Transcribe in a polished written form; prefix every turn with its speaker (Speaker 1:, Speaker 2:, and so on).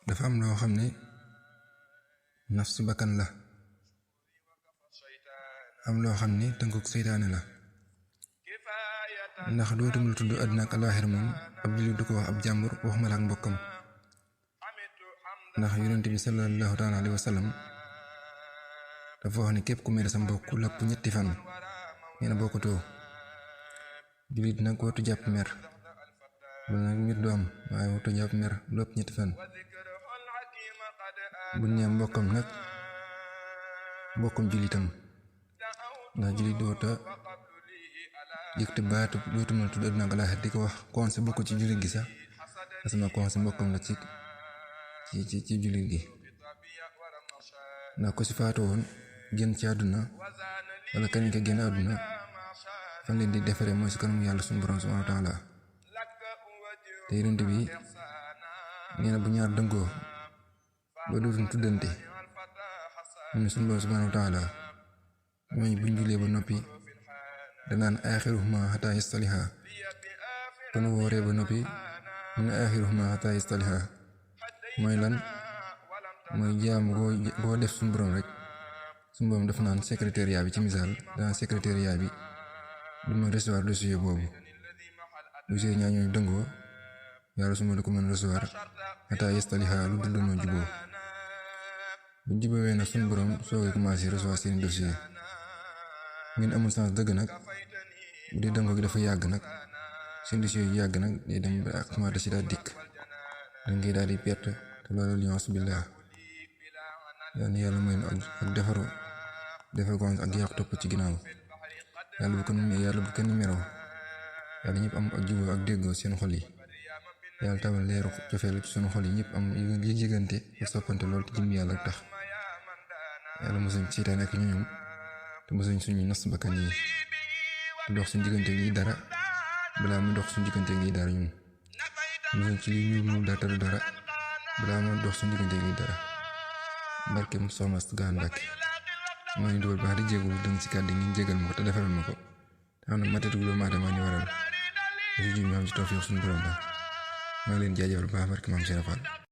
Speaker 1: dafa am loo xam ne nafsu bakkan la, am loo xam ne tënkuk seytaane la. ndax dootum la tudd àddina ak alaaxira moom ab jullit du ko wax ab jàmbur waxuma la ak mbokkam. ndax yonent bi sallallahu taala alayhi wa sallam dafa wax ne képp ku mere sa mbokk lépp ñetti fan nee na bokkutoo. jullit nag wartu jàpp mer loolu nag mbir du am, waaye wartu jàpp mer lépp ñetti fan. bu nee mbokkam nag mbokkum jullitam, ndax jullit doota yëkkati baatu dootum la tudd àddina ak alaaxira di ko wax kon si bokk ci jullit gi sax asama kon si mbokkam la ci jullit gi. ndax ko si faatu woon génn ci àdduna wala keneen ka génn àdduna fan leen di defaree mooy si kanamu yàlla suñu borom subhanahu wa taala. te yonent bi nee na bu ñaar dëngoo ba dootuñ tuddante mu ne suñu borom subhanahu wa taala ñooñu buñ julee ba noppi danaan aaxiruhuma xataa yastaliha, kon wooree ba noppi mu ne aaxiruhuma xataa yastaliha. mooy lan? mooy jaam boo def suñu borom rek suñu borom def naan secrétariat bi ci misaal danaan secrétariat bi du ma recevoir dossier boobu. dossier ñaa ñooy dëngoo yàlla su ma du ko mën recevoir xataa yastaliha lu dul dañoo juboo. bu jubawee nag suñu borom soogay commencé recevoir seeni dossier. ngeen amul sens dëgg nag bu dee dëngoo gi dafa yàgg nag seen dossier yu yàgg nag day dem ba ak commencé si daal dikk da ngay daal di perte te loolu liance billah. yàlla mooy ak defaru defar ko ak yàqu topp ci ginnaaw. yàlla bu kenn meroo, yàlla ñëpp am ak juboo ak déggoo seen xol yi. yàlla tawal leeru cofeelu ci sunu xol yi ñëpp am yëgante ak soppante loolu te jëm yàlla tax. yàlla mosuñ seytaane ak ñoñom te mosuñ suñu nas bakkan yi te dox suñu diggante lii dara balaa mu dox suñu diggante lii dara ñun mosuñ ci lii ñu dara balaa mu dox suñu diggante lii dara. barke mu soxna Gawane Mbàkke moo ñu dugal baax di jéegul dëng ci kàddu ngi jégal ma ko te defaral ma ko te xam ne matatu loolu maa dama ñu waral su ji ñu am ci tawfiix suñu borom ba maa leen jaajëfal baax barke maam Cheikh Fall.